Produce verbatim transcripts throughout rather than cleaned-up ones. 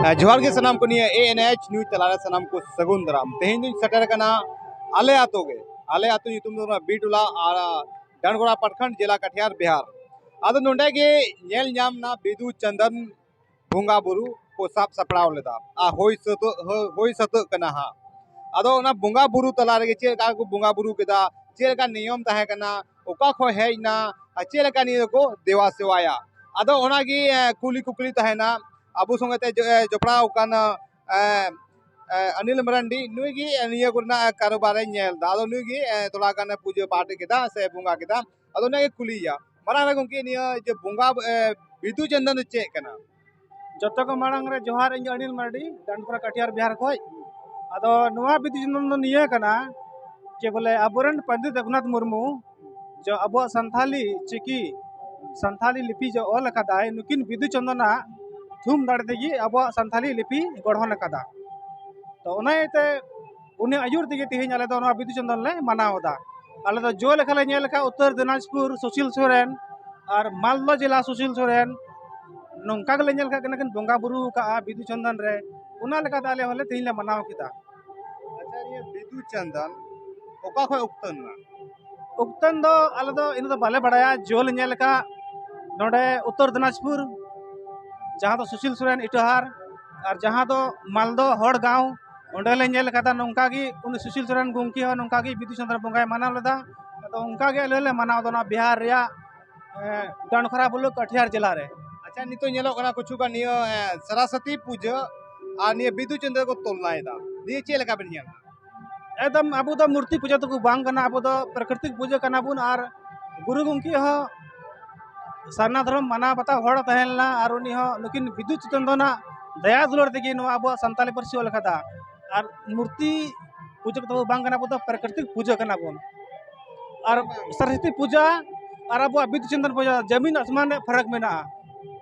ᱦᱮᱸ, ᱡᱚᱦᱟᱨ ᱜᱮ ᱥᱟᱱᱟᱢ ᱠᱚ᱾ ᱱᱤᱭᱟᱹ A N H news ᱛᱟᱞᱟᱨᱮ ᱥᱟᱱᱟᱢ ᱠᱚ ᱥᱟᱹᱜᱩᱱ ᱫᱟᱨᱟᱢ᱾ ᱛᱮᱦᱮᱧ ᱫᱚᱧ ᱥᱮᱴᱮᱨ ᱟᱠᱟᱱᱟ ᱟᱞᱮ ᱟᱛᱳ ᱜᱮ᱾ ᱟᱞᱮ ᱟᱛᱳ ᱧᱩᱛᱩᱢ ᱫᱚ ᱠᱟᱱᱟ ᱵᱤᱴᱩᱞᱟ ᱟᱨ ᱰᱟᱱᱰᱜᱚᱲᱟ ᱯᱟᱴᱠᱷᱟᱱ, ᱡᱮᱞᱟ ᱠᱟᱴᱷᱤᱭᱟᱨ, ᱵᱤᱦᱟᱨ᱾ ᱟᱫᱚ ᱱᱚᱰᱮ ᱜᱮ ᱧᱮᱞ ᱧᱟᱢ ᱱᱟ ᱵᱤᱫᱩ ᱪᱟᱸᱫᱟᱱ ᱵᱚᱸᱜᱟ ᱵᱩᱨᱩ ᱠᱚ ᱥᱟᱵ ᱥᱟᱯᱲᱟᱣ ᱞᱮᱫᱟ ᱟᱨ ᱦᱩᱭ ᱥᱟᱹᱛᱟᱹᱜ, ᱦᱩᱭ ᱥᱟᱹᱛᱟᱹᱜ ᱠᱟᱱᱟ ᱦᱟᱸᱜ᱾ ᱟᱫᱚ ᱚᱱᱟ ᱵᱚᱸᱜᱟ ᱵᱩᱨᱩ ᱛᱟᱞᱟ ᱨᱮᱜᱮ ᱪᱮᱫ ᱞᱮᱠᱟ ᱠᱚ ᱵᱚᱸᱜᱟ ᱵᱩᱨᱩ ᱠᱮᱫᱟ, ᱪᱮᱫ ᱞᱮᱠᱟ ᱱᱤᱭᱚᱢ ᱛᱟᱦᱮᱸ ᱠᱟᱱᱟ, ᱚᱠᱟ ᱠᱷᱚᱱ ᱦᱮᱡ ᱮᱱᱟ ᱟᱨ ᱪᱮᱫ ᱞᱮᱠᱟ ᱱᱤᱭᱟᱹ ᱫᱚᱠᱚ ᱫᱮᱣᱟ ᱥᱮᱣᱟᱭᱟ, ᱟᱫᱚ ᱚᱱᱟᱜᱮ ᱮ, ᱠᱩᱞᱤ ᱠᱩᱠᱞᱤ ᱛᱟᱦᱮᱱᱟ᱾ ᱟᱵᱚ ᱥᱚᱸᱜᱮ ᱛᱮ ᱡᱚ- ᱮ, ᱡᱚᱯᱲᱟᱣ ᱟᱠᱟᱱ ᱮ, ᱮ, ᱚᱱᱤᱞ ᱢᱟᱨᱟᱱᱰᱤ, ᱱᱩᱭ ᱜᱮ ᱱᱤᱭᱟᱹ ᱠᱚᱨᱮᱱᱟᱜ ᱠᱟᱨᱚᱵᱟᱨᱮ ᱧᱮᱞ ᱮᱫᱟ᱾ ᱟᱫᱚ ᱱᱩᱭ ᱜᱮ ᱮ, ᱛᱷᱚᱲᱟ ᱜᱟᱱ ᱯᱩᱡᱟᱹ ᱯᱟᱴ ᱠᱮᱫᱟ ᱥᱮ ᱵᱚᱸᱜᱟ ᱠᱮᱫᱟ᱾ ᱟᱫᱚ ᱚᱱᱟᱜᱮ ᱠᱩᱞᱤᱭᱮᱭᱟ᱾ ᱢᱟᱲᱟᱝ ᱨᱮ ᱜᱚᱢᱠᱮ, ᱱᱤᱭᱟᱹ ᱡᱮ ᱵᱚᱸᱜᱟ ᱮ, ᱵᱤᱫᱩ ᱪᱟᱸᱫᱟᱱ ᱫᱚ ᱪᱮᱫ ᱠᱟᱱᱟ? ᱡᱚᱛᱚ ᱠᱚ ᱢᱟᱲᱟᱝ ᱨᱮ ᱡᱚᱦᱟᱨ, ᱤᱧ ᱫᱚ ᱚᱱᱤᱞ ᱢᱟᱨᱰᱤ, ᱰᱟᱱᱰᱯᱩᱨᱟ ᱠᱟᱴᱷᱤᱭᱟᱨ ᱵᱤᱦᱟᱨ ᱠᱷᱚᱡ᱾ ᱟᱫᱚ ᱱᱚᱣᱟ ᱵᱤᱫᱩ ᱪᱟᱸᱫᱟᱱ ᱫᱚ ᱱᱤᱭᱟᱹ ᱠᱟᱱᱟ ᱡᱮ ᱵᱚᱞᱮ ᱟᱵᱚᱨᱮᱱ ᱯᱚᱱᱰᱤᱛ ᱨᱚᱜᱷᱩᱱᱟᱛᱷ ᱢᱩᱨᱢᱩ ᱡᱚ ᱟᱵᱚᱣᱟᱜ ᱥᱟᱱᱛᱷᱟᱞᱤ ᱪᱤᱠᱤ, ᱥᱟᱱᱛᱷᱟᱞᱤ ᱞᱤᱯᱤ ᱡᱚ ᱚᱞ ᱟᱠᱟᱫᱟᱭ, ᱱᱩᱠᱤᱱ ᱵᱤᱫᱩ ᱪᱟᱸᱫᱟᱱᱟᱜ ᱛᱷᱩᱢ ᱫᱟᱲᱮ ᱛᱮᱜᱮ ᱟᱵᱚᱣᱟᱜ ᱥᱟᱱᱛᱷᱟᱞᱤ ᱞᱤᱯᱤ ᱜᱚᱲᱦᱚᱱ ᱟᱠᱟᱫᱟ᱾ ᱛᱚ ᱚᱱᱟ ᱤᱭᱟᱹᱛᱮ ᱩᱱᱤ ᱟᱹᱭᱩᱨ ᱛᱮᱜᱮ ᱛᱮᱦᱮᱧ ᱟᱞᱮ ᱫᱚ ᱱᱚᱣᱟ ᱵᱤᱫᱩ ᱪᱟᱸᱫᱟᱱ ᱞᱮ ᱢᱟᱱᱟᱣ ᱮᱫᱟ᱾ ᱟᱞᱮ ᱫᱚ ᱡᱚ ᱞᱮᱠᱟ ᱞᱮ ᱧᱮᱞ ᱞᱮᱠᱷᱟᱱ ᱩᱛᱛᱚᱨ ᱫᱤᱱᱟᱡᱽᱯᱩᱨ ᱥᱩᱥᱤᱞ ᱥᱚᱨᱮᱱ ᱟᱨ ᱢᱟᱞᱫᱟ ᱡᱮᱞᱟ ᱥᱩᱥᱤᱞ ᱥᱚᱨᱮᱱ, ᱱᱚᱝᱠᱟ ᱜᱮᱞᱮ ᱧᱮᱞ ᱠᱟᱜ ᱠᱟᱱᱟ ᱠᱤᱱ ᱵᱚᱸᱜᱟ ᱵᱩᱨᱩ ᱟᱠᱟᱜᱼᱟ ᱵᱤᱫᱩ ᱪᱟᱸᱫᱟᱱ ᱨᱮ᱾ ᱚᱱᱟ ᱞᱮᱠᱟᱛᱮ ᱟᱞᱮ ᱦᱚᱸᱞᱮ ᱛᱮᱦᱮᱧ ᱞᱮ ᱢᱟᱱᱟᱣ ᱠᱮᱫᱟ᱾ ᱟᱪᱪᱷᱟ, ᱱᱤᱭᱟᱹ ᱵᱤᱫᱩ ᱪᱟᱸᱫᱟᱱ ᱚᱠᱟ ᱠᱷᱚᱱ ᱩᱯᱛᱟᱹᱱ ᱮᱱᱟ? ᱩᱯᱛᱟᱹᱱ ᱫᱚ ᱟᱞᱮ ᱫᱚ ᱤᱱᱟᱹ ᱫᱚ ᱵᱟᱞᱮ ᱵᱟᱲᱟᱭᱟ᱾ ᱡᱚ ᱞᱮ ᱧᱮᱞ ᱟᱠᱟᱫ ᱱᱚᱰᱮ ᱩᱛᱛᱚᱨ ᱫᱤᱱᱟᱡᱽᱯᱩᱨ, ᱡᱟᱦᱟᱸ ᱫᱚ ᱥᱩᱥᱤᱞ ᱥᱚᱨᱮᱱ ᱤᱴᱟᱹᱦᱟᱨ, ᱟᱨ ᱡᱟᱦᱟᱸ ᱫᱚ ᱢᱟᱞᱫᱚ ᱦᱚᱲ ᱜᱟᱶ, ᱚᱸᱰᱮ ᱞᱮ ᱧᱮᱞ ᱟᱠᱟᱫᱟ ᱱᱚᱝᱠᱟ ᱜᱮ, ᱩᱱᱤ ᱥᱩᱥᱤᱞ ᱥᱚᱨᱮᱱ ᱜᱚᱢᱠᱮ ᱦᱚᱸ ᱱᱚᱝᱠᱟ ᱜᱮ ᱵᱤᱫᱩ ᱪᱟᱸᱫᱟᱱ ᱵᱚᱸᱜᱟᱭ ᱢᱟᱱᱟᱣ ᱞᱮᱫᱟ᱾ ᱟᱫᱚ ᱚᱱᱠᱟ ᱜᱮ ᱟᱞᱮ ᱞᱮ ᱢᱟᱱᱟᱣ ᱮᱫᱟ ᱱᱚᱣᱟ ᱵᱤᱦᱟᱨ ᱨᱮᱭᱟᱜ ᱮ, ᱰᱟᱱᱰᱠᱷᱚᱨᱟ ᱵᱞᱚᱠ ᱠᱟᱴᱷᱤᱭᱟᱨ ᱡᱮᱞᱟ ᱨᱮ᱾ ᱟᱪᱪᱷᱟ, ᱱᱤᱛᱚᱜ ᱧᱮᱞᱚᱜ ᱠᱟᱱᱟ ᱠᱤᱪᱷᱩ ᱜᱟᱱ ᱱᱤᱭᱟᱹ ᱮ, ᱥᱚᱨᱚᱥᱚᱛᱤ ᱯᱩᱡᱟᱹ ᱟᱨ ᱱᱤᱭᱟᱹ ᱵᱤᱫᱩ ᱪᱟᱸᱫᱟᱱ ᱠᱚ ᱛᱩᱞᱱᱟᱭᱮᱫᱟ, ᱱᱤᱭᱟᱹ ᱪᱮᱫ ᱞᱮᱠᱟ ᱵᱮᱱ ᱧᱮᱞ ᱮᱫᱟ? ᱮᱠᱫᱚᱢ ᱟᱵᱚ ᱫᱚ ᱢᱩᱨᱛᱤ ᱯᱩᱡᱟᱹ ᱫᱚᱠᱚ ᱵᱟᱝ ᱠᱟᱱᱟ, ᱟᱵᱚ ᱫᱚ ᱯᱨᱟᱠᱨᱤᱛᱤᱠ ᱯᱩᱡᱟᱹ ᱠᱟᱱᱟ ᱵᱚᱱ᱾ ᱟᱨ ᱜᱩᱨᱩ ᱜᱚᱢᱠᱮ ᱦᱚᱸ ᱥᱟᱨᱱᱟ ᱫᱷᱚᱨᱚᱢ ᱢᱟᱱᱟᱣ ᱵᱟᱛᱟᱣ ᱦᱚᱲ ᱛᱟᱦᱮᱸ ᱞᱮᱱᱟ, ᱟᱨ ᱩᱱᱤ ᱦᱚᱸ ᱱᱩᱠᱤᱱ ᱵᱤᱫᱩ ᱪᱟᱸᱫᱟᱱᱟᱜ ᱫᱟᱭᱟ ᱫᱩᱞᱟᱹᱲ ᱛᱮᱜᱮ ᱱᱚᱣᱟ ᱟᱵᱚᱣᱟᱜ ᱥᱟᱱᱛᱟᱞᱤ ᱯᱟᱹᱨᱥᱤ ᱚᱞ ᱟᱠᱟᱫᱟ᱾ ᱟᱨ ᱢᱩᱨᱛᱤ ᱯᱩᱡᱟᱹ ᱠᱚᱫᱚ ᱵᱟᱝ ᱠᱟᱱᱟ, ᱟᱵᱚ ᱫᱚ ᱯᱨᱟᱠᱨᱤᱛᱤᱠ ᱯᱩᱡᱟᱹ ᱠᱟᱱᱟ ᱵᱚᱱ᱾ ᱟᱨ ᱥᱚᱨᱚᱥᱚᱛᱤ ᱯᱩᱡᱟᱹ ᱟᱨ ᱟᱵᱚᱣᱟᱜ ᱵᱤᱫᱩ ᱪᱟᱸᱫᱟᱱ ᱯᱩᱡᱟᱹ ᱡᱟᱢᱤᱱ ᱟᱥᱢᱟᱱ ᱨᱮᱭᱟᱜ ᱯᱷᱟᱨᱟᱠ ᱢᱮᱱᱟᱜᱼᱟ᱾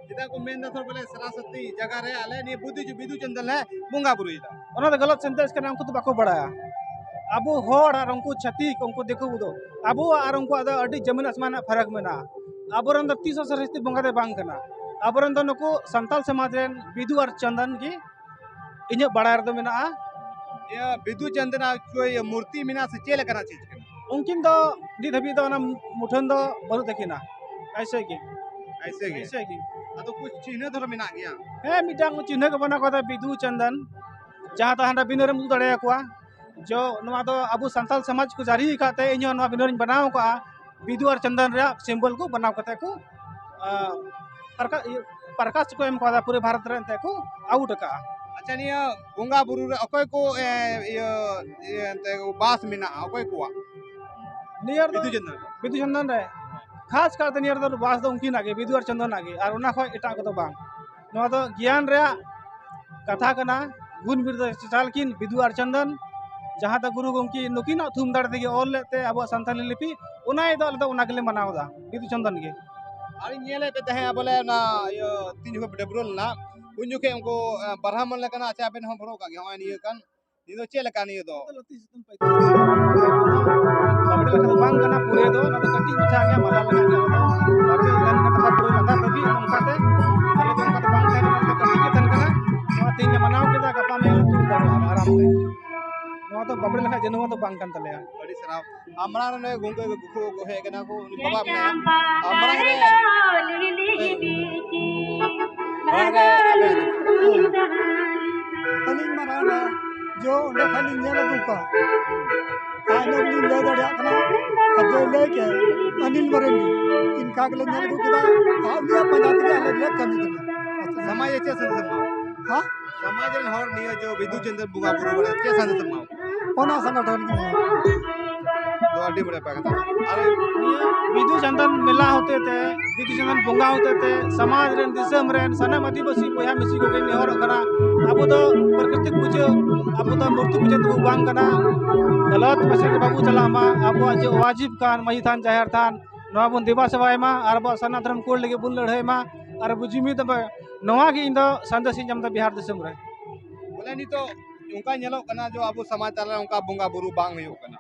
ᱪᱮᱫᱟᱜ ᱠᱚ ᱢᱮᱱ ᱮᱫᱟ ᱥᱚᱨ ᱵᱚᱞᱮ ᱥᱚᱨᱚᱥᱚᱛᱤ ᱡᱟᱭᱜᱟ ᱨᱮ ᱟᱞᱮ ᱱᱤᱭᱟᱹ ᱵᱤᱫᱩ, ᱵᱤᱫᱩ ᱪᱟᱸᱫᱟᱱ ᱞᱮ ᱵᱚᱸᱜᱟ ᱵᱩᱨᱩᱭᱮᱫᱟ? ᱚᱱᱟ ᱫᱚ ᱜᱟᱞᱟᱛ ᱥᱮᱱᱴᱮᱱᱥ ᱠᱟᱱᱟ, ᱩᱱᱠᱩ ᱫᱚ ᱵᱟᱠᱚ ᱵᱟᱲᱟᱭᱟ᱾ ᱟᱵᱚ ᱦᱚᱲ ᱟᱨ ᱩᱱᱠᱩ ᱪᱷᱟᱹᱛᱤᱠ, ᱩᱱᱠᱩ ᱫᱤᱠᱩ ᱫᱚ, ᱟᱵᱚᱣᱟᱜ ᱟᱨ ᱩᱱᱠᱩᱣᱟᱜ ᱫᱚ ᱟᱹᱰᱤ ᱡᱟᱹᱢᱤᱱ ᱟᱥᱢᱟᱱ ᱨᱮᱱᱟᱜ ᱯᱷᱟᱨᱟᱠ ᱢᱮᱱᱟᱜᱼᱟ᱾ ᱟᱵᱚᱨᱮᱱ ᱫᱚ ᱛᱤᱥ ᱦᱚᱸ ᱥᱚᱨᱚᱥᱚᱛᱤ ᱵᱚᱸᱜᱟ ᱫᱚ ᱵᱟᱝ ᱠᱟᱱᱟ᱾ ᱟᱵᱚᱨᱮᱱ ᱫᱚ ᱱᱩᱠᱩ ᱥᱟᱱᱛᱟᱲ ᱥᱚᱢᱟᱡᱽ ᱨᱮᱱ ᱵᱤᱫᱩ ᱟᱨ ᱪᱚᱱᱫᱚᱱ ᱜᱮ ᱤᱧᱟᱹᱜ ᱵᱟᱲᱟᱭ ᱨᱮᱫᱚ ᱢᱮᱱᱟᱜᱼᱟ᱾ ᱤᱭᱟᱹ ᱵᱤᱫᱩ ᱪᱟᱸᱫᱟᱱᱟᱜ ᱠᱚᱭ ᱢᱩᱨᱛᱤ ᱢᱮᱱᱟᱜᱼᱟ ᱥᱮ ᱪᱮᱫ ᱞᱮᱠᱟᱱᱟᱜ ᱪᱤᱡᱽ ᱠᱟᱱᱟ? ᱩᱱᱠᱤᱱ ᱫᱚ ᱱᱤᱛ ᱫᱷᱟᱹᱵᱤᱡ ᱫᱚ ᱚᱱᱟ ᱢᱩᱴᱷᱟᱹᱱ ᱫᱚ ᱵᱟᱹᱱᱩᱜ ᱛᱟᱹᱠᱤᱱᱟ᱾ ᱟᱭᱥᱮ ᱜᱮ᱾ ᱟᱭᱥᱮ ᱜᱮ᱾ ᱟᱭᱥᱮ ᱜᱮ᱾ ᱟᱫᱚ ᱠᱩᱪ ᱪᱤᱱᱦᱟᱹ ᱫᱷᱚᱨᱚᱢ ᱢᱮᱱᱟᱜ ᱜᱮᱭᱟ? ᱦᱮᱸ, ᱢᱤᱫᱴᱟᱝ ᱪᱤᱱᱦᱟᱹ ᱜᱮ ᱵᱮᱱᱟᱣ ᱠᱟᱫᱟ ᱵᱤᱫᱩ ᱪᱟᱸᱫᱟᱱ, ᱡᱟᱦᱟᱸ ᱫᱚ ᱦᱟᱸᱰᱮ ᱵᱤᱱᱟᱹ ᱨᱮᱢ ᱩᱫᱩᱜ ᱫᱟᱲᱮᱭᱟᱠᱚᱣᱟ᱾ ᱡᱚ ᱱᱚᱣᱟ ᱫᱚ ᱟᱵᱚ ᱥᱟᱱᱛᱟᱲ ᱥᱚᱢᱟᱡᱽ ᱠᱚ ᱡᱟᱹᱨᱤ ᱟᱠᱟᱫ ᱛᱮ ᱤᱧᱦᱚᱸ ᱱᱚᱣᱟ ᱵᱤᱱᱟᱹ ᱨᱤᱧ ᱵᱮᱱᱟᱣ ᱟᱠᱟᱫᱼᱟ᱾ ᱵᱤᱫᱩ ᱟᱨ ᱪᱟᱸᱫᱟᱱ ᱨᱮᱭᱟᱜ ᱥᱤᱢᱵᱚᱞ ᱠᱚ ᱵᱮᱱᱟᱣ ᱠᱟᱛᱮ ᱠᱚ, ᱟᱸ, ᱯᱨᱚᱠᱟ-, ᱤᱭᱟᱹ, ᱯᱨᱚᱠᱟᱥ ᱠᱚ ᱮᱢ ᱠᱟᱫᱟ ᱯᱩᱨᱟᱹ ᱵᱷᱟᱨᱚᱛ ᱨᱮ, ᱮᱱᱛᱮ ᱠᱚ ᱟᱣᱩᱴ ᱟᱠᱟᱫᱼᱟ᱾ ᱟᱪᱪᱷᱟ, ᱱᱤᱭᱟᱹ ᱵᱚᱸᱜᱟ ᱵᱩᱨᱩ ᱨᱮ ᱚᱠᱚᱭ ᱠᱚ, ᱮ, ᱤᱭᱟᱹ, ᱤᱭᱟᱹ ᱮᱱᱛᱮ ᱵᱟᱥ ᱢᱮᱱᱟᱜᱼᱟ, ᱚᱠᱚᱭ ᱠᱚᱣᱟᱜ? ᱱᱤᱭᱟᱹ ᱨᱮᱫᱚ ᱵᱤᱫᱩ ᱪᱟᱸᱫᱟᱱ ᱨᱮ? ᱵᱤᱫᱩ ᱪᱟᱸᱫᱟᱱ ᱨᱮ ᱠᱷᱟᱥ ᱠᱟᱨᱛᱮ ᱱᱤᱭᱟᱹ ᱨᱮᱫᱚ ᱵᱟᱥ ᱫᱚ ᱩᱱᱠᱤᱱᱟᱜ ᱜᱮ, ᱵᱤᱫᱩ ᱟᱨ ᱪᱟᱸᱫᱟᱱᱟᱜ ᱜᱮ, ᱟᱨ ᱚᱱᱟ ᱠᱷᱚᱱ ᱮᱴᱟᱜ ᱠᱚᱫᱚ ᱵᱟᱝ᱾ ᱱᱚᱣᱟ ᱫᱚ ᱜᱮᱭᱟᱱ ᱨᱮᱭᱟᱜ ᱠᱟᱛᱷᱟ ᱠᱟᱱᱟ, ᱜᱩᱱ ᱵᱤᱨᱫᱟᱹ ᱪᱟᱞ ᱠᱤᱱ ᱵᱤᱫᱩ ᱟᱨ ᱪᱟᱸᱫᱟᱱ, ᱡᱟᱦᱟᱸ ᱫᱚ ᱜᱩᱨᱩ ᱜᱚᱢᱠᱮ ᱱᱩᱠᱤᱱᱟᱜ ᱛᱷᱩᱢ ᱫᱟᱲᱮ ᱛᱮᱜᱮ ᱚᱞ ᱞᱮᱫ ᱛᱮ ᱟᱵᱚᱣᱟᱜ ᱥᱟᱱᱛᱟᱞᱤ ᱞᱤᱯᱤ, ᱚᱱᱟ ᱤᱭᱟᱹ ᱫᱚ ᱟᱞᱮ ᱫᱚ ᱚᱱᱟ ᱜᱮᱞᱮ ᱢᱟᱱᱟᱣ ᱮᱫᱟ, ᱵᱤᱫᱩ ᱪᱟᱸᱫᱟᱱ ᱜᱮ᱾ ᱟᱨᱤᱧ ᱧᱮᱞᱮᱫ ᱯᱮ ᱛᱟᱦᱮᱸᱫ ᱵᱚᱞᱮ ᱚᱱᱟ ᱤᱭᱟᱹ ᱛᱤᱱ ᱡᱚᱠᱷᱚᱱ ᱯᱮ ᱰᱟᱹᱵᱽᱨᱟᱹ ᱞᱮᱱᱟ, ᱩᱱ ᱡᱚᱠᱷᱮᱡ ᱩᱱᱠᱩ, ᱮ, ᱵᱟᱨᱦᱟ ᱢᱚᱱ ᱞᱮᱠᱟᱱᱟᱜ, ᱟᱪᱪᱷᱟ, ᱟᱵᱮᱱ ᱦᱚᱸ ᱦᱚᱨᱚᱜ ᱠᱟᱜ ᱜᱮ, ᱱᱚᱜᱼᱚᱭ ᱱᱤᱭᱟᱹ ᱠᱟᱱ, ᱱᱤᱭᱟᱹ ᱫᱚ ᱪᱮᱫ ᱞᱮᱠᱟ ᱱᱤᱭᱟᱹ ᱫᱚ? ᱵᱟᱵᱲᱮ ᱞᱮᱠᱟ ᱫᱚ ᱵᱟᱝ ᱠᱟᱱᱟ, ᱯᱩᱨᱟᱹ ᱫᱚ ᱚᱱᱟ ᱫᱚ ᱠᱟᱹᱴᱤᱡ ᱢᱟᱪᱷᱟ ᱜᱮᱭᱟ, ᱢᱟᱞᱟ ᱞᱮᱠᱟ ᱜᱮ᱾ ᱚᱱᱟ ᱫᱚ ᱵᱟᱵᱲᱮ ᱛᱟᱦᱮᱱ ᱠᱷᱟᱱ ᱫᱚ ᱯᱩᱨᱟᱹ ᱞᱟᱛᱟᱨ ᱫᱷᱟᱹᱵᱤᱡ ᱚᱱᱠᱟᱛᱮ, ᱟᱞᱮ ᱫᱚ ᱚᱱᱠᱟ ᱫᱚ ᱵᱟᱝ ᱛᱟᱦᱮᱱ ᱠᱟᱱᱟ, ᱚᱱᱟ ᱫᱚ ᱠᱟᱹᱴᱤᱡ ᱜᱮ ᱛᱟᱦᱮᱱ ᱠᱟᱱᱟ᱾ ᱱᱚᱣᱟ ᱛᱮᱦᱮᱧ ᱞᱮ ᱢᱟᱱᱟᱣ ᱠᱮᱫᱟ, ᱜᱟᱯᱟ ᱢᱮᱭᱟᱝ ᱞᱮ ᱛᱩᱫ ᱫᱟᱲᱮᱭᱟᱜᱼᱟ ᱟᱨᱟᱢ ᱛᱮ᱾ ᱱᱚᱣᱟ ᱫᱚ ᱵᱟᱵᱲᱮ ᱞᱮᱠᱷᱟᱡ ᱡᱟᱹᱱᱩᱢ ᱫᱚ ᱵᱟᱝ ᱠᱟᱱ ᱛᱟᱞᱮᱭᱟ᱾ ᱟᱹᱰᱤ ᱥᱟᱨᱦᱟᱣ᱾ ᱟᱢᱲᱟ ᱨᱮ ᱱᱩᱭ ᱜᱚᱢᱠᱮ ᱠᱚ ᱠᱚ ᱦᱮᱡ ᱠᱟᱱᱟ ᱠᱚ, ᱩᱱᱤ ᱵᱟᱵᱟ ᱢᱮᱱᱟᱭᱟ᱾ ᱟᱢᱲᱟ ᱨᱮ ᱟᱢᱲᱟ ᱨᱮ ᱟᱹᱞᱤᱧ ᱢᱟ ᱱᱚᱜᱼᱚ ᱱᱟ ᱡᱚ ᱚᱸᱰᱮ ᱠᱷᱚᱱ ᱞᱤᱧ ᱧᱮᱞ ᱟᱹᱜᱩ ᱠᱚᱣᱟ᱾ ᱟᱨ ᱤᱱᱟᱹ ᱜᱮᱞᱤᱧ ᱞᱟᱹᱭ ᱫᱟᱲᱮᱭᱟᱜ ᱠᱟᱱᱟ᱾ ᱟᱨ ᱡᱚᱭ ᱞᱟᱹᱭ ᱠᱮᱫ, ᱚᱱᱤᱞ ᱢᱟᱨᱟᱱᱰᱤ, ᱤᱱᱠᱟ ᱜᱮᱞᱮ ᱧᱮᱞ ᱟᱹᱜᱩ ᱠᱮᱫᱟ᱾ ᱟᱨ ᱩᱱᱤᱭᱟᱜ ᱯᱟᱸᱡᱟ ᱛᱮᱜᱮ ᱟᱞᱮ ᱫᱚᱞᱮ ᱠᱟᱹᱢᱤ ᱠᱟᱱᱟ᱾ ᱥᱚᱢᱟᱡᱽ ᱨᱮ ᱪᱮᱫ ᱥᱟᱸᱫᱮᱥ ᱮᱢ ᱮᱢᱟ? ᱦᱮᱸ? ᱥᱚᱢᱟᱡᱽ ᱨᱮᱱ ᱦᱚᱲ ᱱᱤᱭᱟᱹ ᱡᱚ ᱵᱤᱫᱩ ᱪᱟᱸᱫᱟᱱ ᱵᱚᱸᱜᱟ ᱵᱩᱨᱩ ᱵᱟᱨᱮ ᱛᱮ ᱪᱮᱫ ᱥᱟᱸᱫᱮᱥ ᱮᱢ ᱮᱢᱟ? ᱚᱱᱟ ᱥᱟᱸᱜᱟᱴ ᱨᱮᱱ ᱠᱟᱱᱟ᱾ ᱫᱚ ᱟᱹᱰᱤ ᱵᱟᱲᱟᱭ ᱯᱮ ᱠᱟᱛᱷᱟ᱾ ᱟᱨ ᱱᱤᱭᱟᱹ ᱵᱤᱫᱩ ᱪᱟᱸᱫᱟᱱ ᱢᱮᱞᱟ ᱦᱚᱛᱮ ᱛᱮ, ᱵᱤᱫᱩ ᱪᱟᱸᱫᱟᱱ ᱵᱚᱸᱜᱟ ᱦᱚᱛᱮ ᱛᱮ ᱥᱚᱢᱟᱡᱽ ᱨᱮᱱ, ᱫᱤᱥᱚᱢ ᱨᱮᱱ ᱥᱟᱱᱟᱢ ᱟᱹᱫᱤᱵᱟᱹᱥᱤ ᱵᱚᱭᱦᱟ ᱢᱤᱥᱤ ᱠᱚᱜᱮᱧ ᱱᱮᱦᱚᱨᱚᱜ ᱠᱟᱱᱟ, ᱟᱵᱚ ᱫᱚ ᱯᱨᱟᱠᱨᱤᱛᱤᱠ ᱯᱩᱡᱟᱹ, ᱟᱵᱚ ᱫᱚ ᱢᱩᱨᱛᱤ ᱯᱩᱡᱟᱹ ᱫᱚᱵᱚ ᱵᱟᱝ ᱠᱟᱱᱟ᱾ ᱜᱟᱞᱟᱛ ᱯᱟᱥᱮ ᱨᱮ ᱵᱟᱵᱚ ᱪᱟᱞᱟᱜ ᱢᱟ, ᱟᱵᱚᱣᱟᱜ ᱡᱮ ᱣᱟᱡᱤᱵ ᱠᱟᱱ ᱢᱟᱹᱡᱷᱤ ᱛᱷᱟᱱ, ᱡᱟᱦᱮᱨ ᱛᱷᱟᱱ, ᱱᱚᱣᱟ ᱵᱚᱱ ᱫᱮᱵᱟ ᱥᱮᱵᱟᱭ ᱢᱟ ᱟᱨ ᱟᱵᱚᱣᱟᱜ ᱥᱟᱨᱱᱟ ᱫᱷᱚᱨᱚᱢ ᱠᱳᱰ ᱞᱟᱹᱜᱤᱫ ᱵᱚᱱ ᱞᱟᱹᱲᱦᱟᱹᱭ ᱢᱟ ᱟᱨ ᱟᱵᱚ ᱡᱩᱢᱤᱫ ᱢᱟ᱾ ᱱᱚᱣᱟ ᱜᱮ ᱤᱧ ᱫᱚ ᱥᱟᱸᱫᱮᱥ ᱤᱧ ᱮᱢ ᱮᱫᱟ ᱵᱤᱦᱟᱨ ᱫᱤᱥᱚᱢ ᱨᱮ᱾ ᱵᱚᱞᱮ ᱱᱤᱛᱚᱜ ᱚᱱᱠᱟ ᱧᱮᱞᱚᱜ ᱠᱟᱱᱟ ᱡᱮ ᱟᱵᱚ ᱥᱚᱢᱟᱡᱽ ᱛᱟᱞᱟ ᱨᱮ ᱚᱱᱠᱟ ᱵᱚᱸᱜᱟ ᱵᱩᱨᱩ ᱵᱟᱝ ᱦᱩᱭᱩᱜ ᱠᱟᱱᱟ,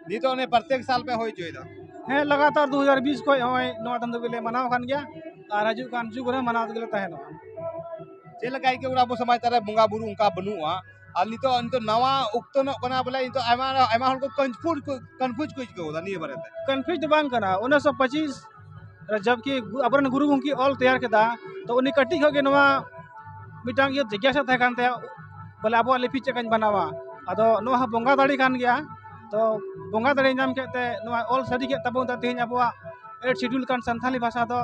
ᱱᱤᱛᱚᱜ ᱚᱱᱮ ᱯᱨᱚᱛᱮᱠ ᱥᱟᱞ ᱯᱮ ᱦᱩᱭ ᱦᱚᱪᱚᱭᱮᱫᱟ᱾ ᱦᱮᱸ, ᱞᱟᱜᱟᱛᱟᱨ ᱫᱩ ᱦᱟᱡᱟᱨ ᱵᱤᱥ ᱠᱷᱚᱱ ᱦᱚᱸᱜᱼᱚᱭ ᱱᱚᱣᱟ ᱫᱚ ᱞᱮ ᱢᱟᱱᱟᱣ ᱠᱟᱱ ᱜᱮᱭᱟ᱾ ᱟᱨ ᱦᱤᱡᱩᱜ ᱠᱟᱱ ᱡᱩᱜᱽ ᱨᱮ ᱢᱟᱱᱟᱣ ᱛᱮᱜᱮ ᱞᱮ ᱛᱟᱦᱮᱱᱚᱜᱼᱟ᱾ ᱪᱮᱫ ᱞᱮᱠᱟ ᱟᱹᱭᱠᱟᱹᱜ ᱠᱟᱱᱟ ᱟᱵᱚ ᱥᱚᱢᱟᱡᱽ ᱛᱟᱞᱟᱨᱮ ᱵᱚᱸᱜᱟ ᱵᱩᱨᱩ ᱚᱱᱠᱟ ᱵᱟᱹᱱᱩᱜᱼᱟ? ᱟᱨ ᱱᱤᱛᱚᱜ, ᱱᱤᱛᱚᱜ ᱱᱟᱣᱟ ᱚᱠᱛᱚ ᱱᱚᱜ ᱠᱟᱱᱟ, ᱵᱚᱞᱮ ᱱᱤᱛᱚᱜ ᱟᱭᱢᱟ, ᱟᱭᱢᱟ ᱦᱚᱲ ᱠᱚ ᱠᱚᱱᱯᱷᱤᱭᱩᱡᱽ ᱠᱚ, ᱠᱚᱱᱯᱷᱤᱭᱩᱡᱽ ᱠᱚ ᱟᱹᱭᱠᱟᱹᱣ ᱮᱫᱟ ᱱᱤᱭᱟᱹ ᱵᱟᱨᱮᱛᱮ᱾ ᱠᱚᱱᱯᱷᱤᱭᱩᱡᱽ ᱫᱚ ᱵᱟᱝ ᱠᱟᱱᱟ, ᱩᱱᱤᱥᱥᱚ ᱯᱚᱸᱪᱤᱥ ᱨᱮ ᱡᱚᱵᱠᱤ ᱜᱩ-, ᱟᱵᱚᱨᱮᱱ ᱜᱩᱨᱩ ᱜᱚᱢᱠᱮ ᱚᱞ ᱛᱮᱭᱟᱨ ᱠᱮᱫᱟ, ᱛᱚ ᱩᱱᱤ ᱠᱟᱹᱴᱤᱡ ᱠᱷᱚᱱ ᱜᱮ ᱱᱚᱣᱟ ᱢᱤᱫᱴᱟᱝ ᱤᱭᱟᱹ ᱡᱤᱜᱽᱜᱟᱥᱟ ᱛᱟᱦᱮᱸ ᱠᱟᱱ ᱛᱟᱭᱟ, ᱵᱚᱞᱮ ᱟᱵᱚᱣᱟᱜ ᱞᱤᱯᱤ ᱪᱮᱫ ᱞᱮᱠᱟᱧ ᱵᱮᱱᱟᱣᱟ᱾ ᱟᱫᱚ ᱱᱚᱣᱟ ᱦᱚᱸ ᱵᱚᱸᱜᱟ ᱫᱟᱲᱮ ᱠᱟᱱ ᱜᱮᱭᱟ, ᱛᱚ ᱵᱚᱸᱜᱟ ᱫᱟᱲᱮ ᱧᱟᱢ ᱠᱮᱫ ᱛᱮ ᱱᱚᱣᱟ ᱚᱞ ᱥᱟᱹᱨᱤ ᱠᱮᱫ ᱛᱟᱵᱚᱱ ᱛᱮ ᱛᱮᱦᱮᱧ ᱟᱵᱚᱣᱟᱜ ᱮᱭᱤᱴ ᱥᱤᱰᱩᱞ ᱠᱟᱱ ᱥᱟᱱᱛᱟᱞᱤ ᱵᱷᱟᱥᱟ ᱫᱚ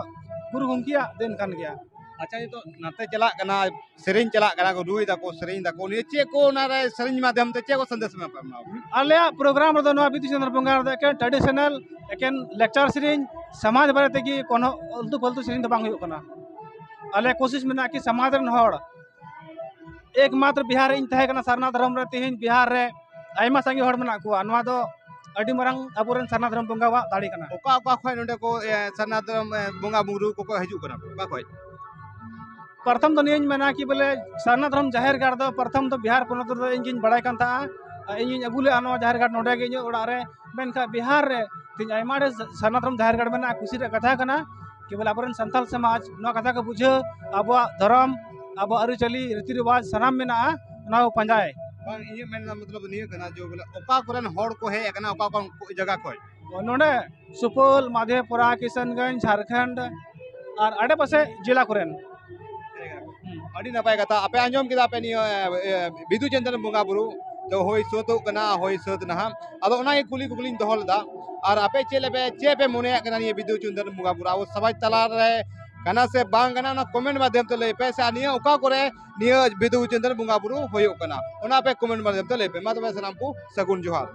ᱜᱩᱨᱩ ᱜᱚᱢᱠᱮᱭᱟᱜ ᱫᱮᱱ ᱠᱟᱱ ᱜᱮᱭᱟ᱾ ᱟᱪᱪᱷᱟ, ᱱᱤᱛᱚᱜ ᱱᱟᱛᱮ ᱪᱟᱞᱟᱜ ᱠᱟᱱᱟ, ᱥᱮᱨᱮᱧ ᱪᱟᱞᱟᱜ ᱠᱟᱱᱟ, ᱠᱚ ᱨᱩᱭ ᱫᱟᱠᱚ, ᱥᱮᱨᱮᱧ ᱫᱟᱠᱚ, ᱱᱤᱭᱟᱹ ᱪᱮᱫ ᱠᱚ ᱚᱱᱟᱨᱮ ᱥᱮᱨᱮᱧ ᱢᱟᱫᱽᱫᱷᱚᱢ ᱛᱮ ᱪᱮᱫ ᱠᱚ ᱥᱟᱸᱫᱮᱥ ᱮᱢ ᱮᱢᱟ? ᱟᱞᱮᱭᱟᱜ ᱯᱨᱳᱜᱨᱟᱢ ᱨᱮᱫᱚ ᱱᱚᱣᱟ ᱵᱤᱫᱩ ᱪᱟᱸᱫᱟᱱ ᱵᱚᱸᱜᱟ ᱨᱮᱫᱚ ᱮᱠᱮᱱ ᱴᱨᱟᱰᱤᱥᱚᱱᱟᱞ, ᱮᱠᱮᱱ ᱞᱮᱠᱪᱟᱨ ᱥᱮᱨᱮᱧ, ᱥᱚᱢᱟᱡᱽ ᱵᱟᱨᱮ ᱛᱮᱜᱮ, ᱠᱳᱱᱳ ᱟᱹᱞᱛᱩ ᱯᱷᱟᱹᱞᱛᱩ ᱥᱮᱨᱮᱧ ᱫᱚ ᱵᱟᱝ ᱦᱩᱭᱩᱜ ᱠᱟᱱᱟ᱾ ᱟᱞᱮ ᱠᱳᱥᱤᱥ ᱢᱮᱱᱟᱜᱼᱟ ᱠᱤ ᱥᱚᱢᱟᱡᱽ ᱨᱮᱱ ᱦᱚᱲ, ᱮᱠᱢᱟᱛᱨᱚ ᱵᱤᱦᱟᱨ ᱨᱮ ᱤᱧ ᱛᱟᱦᱮᱸ ᱠᱟᱱᱟ ᱥᱟᱨᱱᱟ ᱫᱷᱚᱨᱚᱢ ᱨᱮ, ᱛᱮᱦᱮᱧ ᱵᱤᱦᱟᱨ ᱨᱮ ᱟᱭᱢᱟ ᱥᱟᱸᱜᱮ ᱦᱚᱲ ᱢᱮᱱᱟᱜ ᱠᱚᱣᱟ᱾ ᱱᱚᱣᱟ ᱫᱚ ᱟᱹᱰᱤ ᱢᱟᱨᱟᱝ ᱟᱵᱚᱨᱮᱱ ᱥᱟᱨᱱᱟ ᱫᱷᱚᱨᱚᱢ ᱵᱚᱸᱜᱟᱣᱟᱜ ᱫᱟᱲᱮ ᱠᱟᱱᱟ᱾ ᱚᱠᱟ ᱚᱠᱟ ᱠᱷᱚᱱ ᱱᱚᱰᱮ ᱠᱚ, ᱮ, ᱥᱟᱨᱱᱟ ᱫᱷᱚᱨᱚᱢ, ᱮ, ᱵᱚᱸᱜᱟ ᱵᱩᱨᱩ ᱠᱚᱠᱚ ᱦᱤᱡᱩᱜ ᱠᱟᱱᱟ? ᱚᱠᱟ ᱠᱷᱚᱱ? ᱯᱨᱚᱛᱷᱚᱢ ᱫᱚ ᱱᱤᱭᱟᱹᱧ ᱢᱮᱱᱟ ᱠᱤ ᱵᱚᱞᱮ ᱥᱟᱨᱱᱟ ᱫᱷᱚᱨᱚᱢ ᱡᱟᱦᱮᱨ ᱜᱟᱲ ᱫᱚ ᱯᱨᱚᱛᱷᱚᱢ ᱫᱚ ᱵᱤᱦᱟᱨ ᱯᱚᱱᱚᱛ ᱨᱮᱫᱚ ᱤᱧ ᱜᱤᱧ ᱵᱟᱲᱟᱭ ᱠᱟᱱ ᱛᱟᱦᱮᱸᱜᱼᱟ᱾ ᱟᱨ ᱤᱧ ᱜᱤᱧ ᱟᱹᱜᱩ ᱞᱮᱜᱼᱟ ᱱᱚᱣᱟ ᱡᱟᱦᱮᱨ ᱜᱟᱲ ᱱᱚᱰᱮ ᱜᱮ ᱤᱧᱟᱹᱜ ᱚᱲᱟᱜ ᱨᱮ᱾ ᱢᱮᱱᱠᱷᱟᱱ ᱵᱤᱦᱟᱨ ᱨᱮ ᱛᱮᱦᱮᱧ ᱟᱭᱢᱟ ᱰᱷᱮᱨ ᱥᱟᱨᱱᱟ ᱫᱷᱚᱨᱚᱢ ᱡᱟᱦᱮᱨ ᱜᱟᱲ ᱢᱮᱱᱟᱜᱼᱟ᱾ ᱠᱩᱥᱤ ᱨᱮᱭᱟᱜ ᱠᱟᱛᱷᱟ ᱠᱟᱱᱟ ᱠᱤ ᱵᱚᱞᱮ ᱟᱵᱚᱨᱮᱱ ᱥᱟᱱᱛᱟᱲ ᱥᱚᱢᱟᱡᱽ ᱱᱚᱣᱟ ᱠᱟᱛᱷᱟ ᱠᱚ ᱵᱩᱡᱷᱟᱹᱣ, ᱟᱵᱚᱣᱟᱜ ᱫᱷᱚᱨᱚᱢ, ᱟᱵᱚᱣᱟᱜ ᱟᱹᱨᱤᱪᱟᱹᱞᱤ, ᱨᱤᱛᱤ ᱨᱮᱣᱟᱡᱽ ᱥᱟᱱᱟᱢ ᱢᱮᱱᱟᱜᱼᱟ, ᱚᱱᱟ ᱠᱚ ᱯᱟᱸᱡᱟᱭ᱾ ᱵᱟᱝ, ᱤᱧᱟᱹᱜ ᱢᱮᱱ ᱨᱮᱱᱟᱜ ᱢᱚᱛᱞᱚᱵ ᱱᱤᱭᱟᱹ ᱠᱟᱱᱟ ᱡᱮ ᱵᱚᱞᱮ ᱚᱠᱟ ᱠᱚᱨᱮᱱ ᱦᱚᱲ ᱠᱚ ᱦᱮᱡ ᱟᱠᱟᱱᱟ, ᱚᱠᱟ ᱚᱠᱟ ᱡᱟᱭᱜᱟ ᱠᱷᱚᱱ? ᱱᱚᱰᱮ ᱥᱩᱯᱚᱞ, ᱢᱟᱫᱷᱮᱯᱩᱨᱟ, ᱠᱤᱥᱟᱱᱜᱚᱸᱡᱽ, ᱡᱷᱟᱲᱠᱷᱚᱸᱰ ᱟᱨ ᱟᱰᱮᱯᱟᱥᱮ ᱡᱮᱞᱟ ᱠᱚᱨᱮᱱ᱾ ᱦᱩᱸ᱾ ᱟᱹᱰᱤ ᱱᱟᱯᱟᱭ ᱠᱟᱛᱷᱟ᱾ ᱟᱯᱮ ᱟᱸᱡᱚᱢ ᱠᱮᱫᱟ ᱯᱮ ᱱᱤᱭᱟᱹ, ᱮ, ᱵᱤᱫᱩ ᱪᱟᱸᱫᱟᱱ ᱵᱚᱸᱜᱟ ᱵᱩᱨᱩ ᱫᱚ ᱦᱩᱭ ᱥᱟᱹᱛᱚᱜ ᱠᱟᱱᱟ, ᱦᱩᱭ ᱥᱟᱹᱛ ᱱᱟᱦᱟᱜ᱾ ᱟᱫᱚ ᱚᱱᱟᱜᱮ ᱠᱩᱞᱤ ᱠᱩᱠᱞᱤᱧ ᱫᱚᱦᱚ ᱞᱮᱫᱟ᱾ ᱟᱨ ᱟᱯᱮ ᱪᱮᱫ ᱞᱮᱯᱮ, ᱪᱮᱫ ᱯᱮ ᱢᱚᱱᱮᱭᱟᱜ ᱠᱟᱱᱟ ᱱᱤᱭᱟᱹ ᱵᱤᱫᱩ ᱪᱟᱸᱫᱟᱱ ᱵᱚᱸᱜᱟ ᱵᱩᱨᱩ ᱟᱵᱚ ᱥᱚᱢᱟᱡᱽ ᱛᱟᱞᱟ ᱨᱮ ᱠᱟᱱᱟ ᱥᱮ ᱵᱟᱝ ᱠᱟᱱᱟ, ᱚᱱᱟ ᱠᱚᱢᱮᱱᱴ ᱢᱟᱫᱽᱫᱷᱚᱢ ᱛᱮ ᱞᱟᱹᱭ ᱯᱮ᱾ ᱥᱮ ᱟᱨ ᱱᱤᱭᱟᱹ ᱚᱠᱟ ᱠᱚᱨᱮ ᱱᱤᱭᱟᱹ ᱵᱤᱫᱩ ᱪᱟᱸᱫᱟᱱ ᱵᱚᱸᱜᱟ ᱵᱩᱨᱩ ᱦᱩᱭᱩᱜ ᱠᱟᱱᱟ, ᱚᱱᱟ ᱟᱯᱮ ᱠᱚᱢᱮᱱᱴ ᱢᱟᱫᱽᱫᱷᱚᱢ ᱛᱮ ᱞᱟᱹᱭ ᱯᱮ᱾ ᱢᱟ ᱛᱚᱵᱮ ᱥᱟᱱᱟᱢ ᱠᱚ ᱥᱟᱹᱜᱩᱱ ᱡᱚᱦᱟᱨ᱾